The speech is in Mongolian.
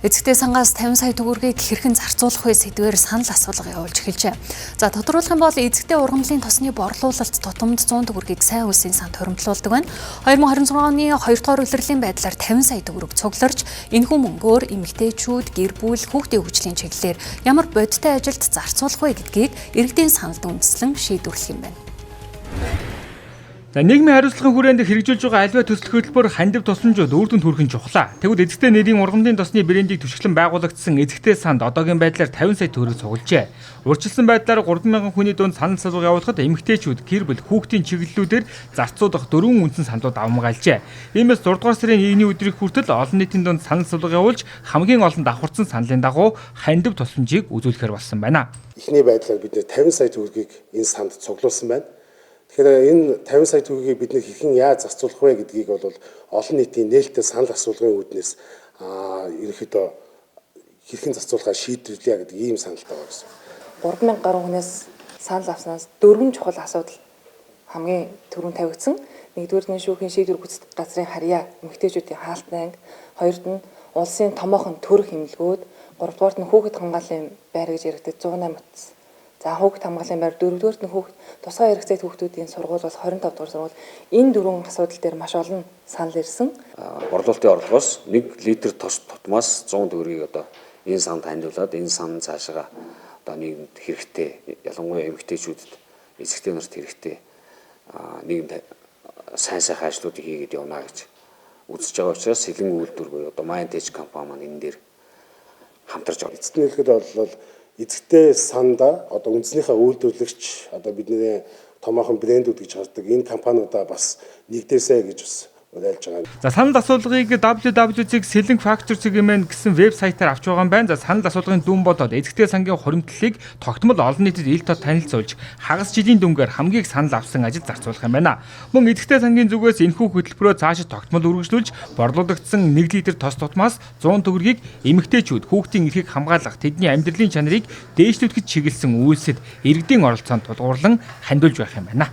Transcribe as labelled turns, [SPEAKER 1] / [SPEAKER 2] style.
[SPEAKER 1] Эзэгтэй сангаас 50 сая төгрөгийг хэрхэн зарцуулах вэ сэдвээр санал асуулга явуулж эхэлжээ. За, тодруулах юм бол эзэгтэй ургамлын тосны борлуулалт тутамд 100 төгрөгийг сайн үйлсийн санд хуримтлуулдаг байна. 2026 оны 2 дугаар улирлын байдлаар 50 сая төгрөг цугларч, энэхүү мөнгөөр эмэгтэйчүүд, гэр бүл, хүүхдийн хөгжлийн чиглэлээр ямар бодиттой ажилд зарцуулах вэ гэдгийг иргэдийн саналд үндэслэн шийдвэрлэх юм байна.
[SPEAKER 2] За, нийгмийн хариуцлагын хүрээнд хэрэгжүүлж байгаа аливаа төсөл хөтөлбөр, хандив тусламжууд үр дүнд хүрэх нь чухлаа. Тэгвэл эзэгтэй нэрийн ургамлын тосны брендийг түшиглэн байгуулагдсан эзэгтэй санд одоогийн байдлаар 50 сая төгрөг цуглажээ. Урьдчилсан байдлаар 3000 хүний дунд санал асуулга явуулахад эмэгтэйчүүд, гэр бүл, хүүхдийн чиглэлүүдээр зарцуулах дөрвөн үндсэн саналууд давамгайлжээ. Иймээс 6 дугаар сарын 1-ний өдрийг хүртэл олон нийтийн дунд санал асуулга явуулж, хамгийн олон давхарцсан саналын дагуу хандив тусламжийг үзүүлэхээр болсон байна.
[SPEAKER 3] Эхний байдлаар бид 50 сая төгрөгийг энэ санд цуглуулсан байна. Тэгэхээр энэ 50 сая төгрөгийг бид нар хэрхэн яаж зарцуулах вэ гэдгийг бол олон нийтийн нээлттэй санал асуулгын үүднээс ерөнхийдөө хэрхэн зарцуулахаа шийдвэрлэе гэдэг ийм саналтай байгаа гэсэн.
[SPEAKER 4] 3000 гаруй хүнээс санал авснаас дөрвөн чухал асуудал хамгийн түрүүнд тавигдсан. Нэгдүгээр нь шүүхийн шийдвэр гүйцэтгэх газрын харьяа, эмэгтэйчүүдийн хаалтны анги, хоёрд нь улсын томоохон төрөх эмнэлгүүд, гуравдугаарт нь хүүхэд хамгааллын байр гэж яригддаг 108 утас. За, хүүхэд хамгааллын байр, дөрөвдүгээрт нь хүүхэд тусгай хэрэгцээт хүүхдүүдийн сургууль бол 25 дугаар сургууль. Энэ дөрвөн асуудал дээр маш олон санал ирсэн.
[SPEAKER 5] Борлуулалтын орлогоос 1 литр тос тутмаас 100 төгрөгийг одоо энэ санд хандивлаад, энэ сан цаашаа одоо нийгэмд хэрэгтэй, ялангуяа эмэгтэйчүүдэд, эцэгтэй нарт хэрэгтэй нийгэмд сайн сайхан ажлуудыг хийгээд явна гэж үзэж байгаа учраас Сэлэн үйлдвэр буюу одоо Mindtech компани маань энэ дээр хамтарч байгаа.
[SPEAKER 3] Эцэст нь хэлэхэд бол эзэгтэй санда одоо үндснийхээ үйлдвэрлэгч, одоо бидний томоохон брэндүүд гэж хардаг энэ компаниудаа бас нэгдээсэй гэж бас уриалж байгаа.
[SPEAKER 2] За, санал асуулгыг www.selengfactor.mn гэсэн вебсайтаар авч байгаа юм байна. За, санал асуулгын дүн болоод эзэгтэй сангийн хуримтлалыг тогтмол олон нийтэд ил тод танилцуулж, хагас жилийн дүнгээр хамгийн санал авсан ажилд зарцуулах юм байна. Мөн эзэгтэй сангийн зүгээс энэхүү хөтөлбөрөө цаашид тогтмол үргэлжлүүлж, борлуулагдсан 1 литр тос тутмаас 100 төгрөгийг эмэгтэйчүүд, хүүхдийн эрхийг хамгаалах, тэдний амьдралын чанарыг дээшлүүлэхэд чиглэсэн үйлсэд иргэдийн оролцоонд тулгуурлан хандивлаж байх юм байна.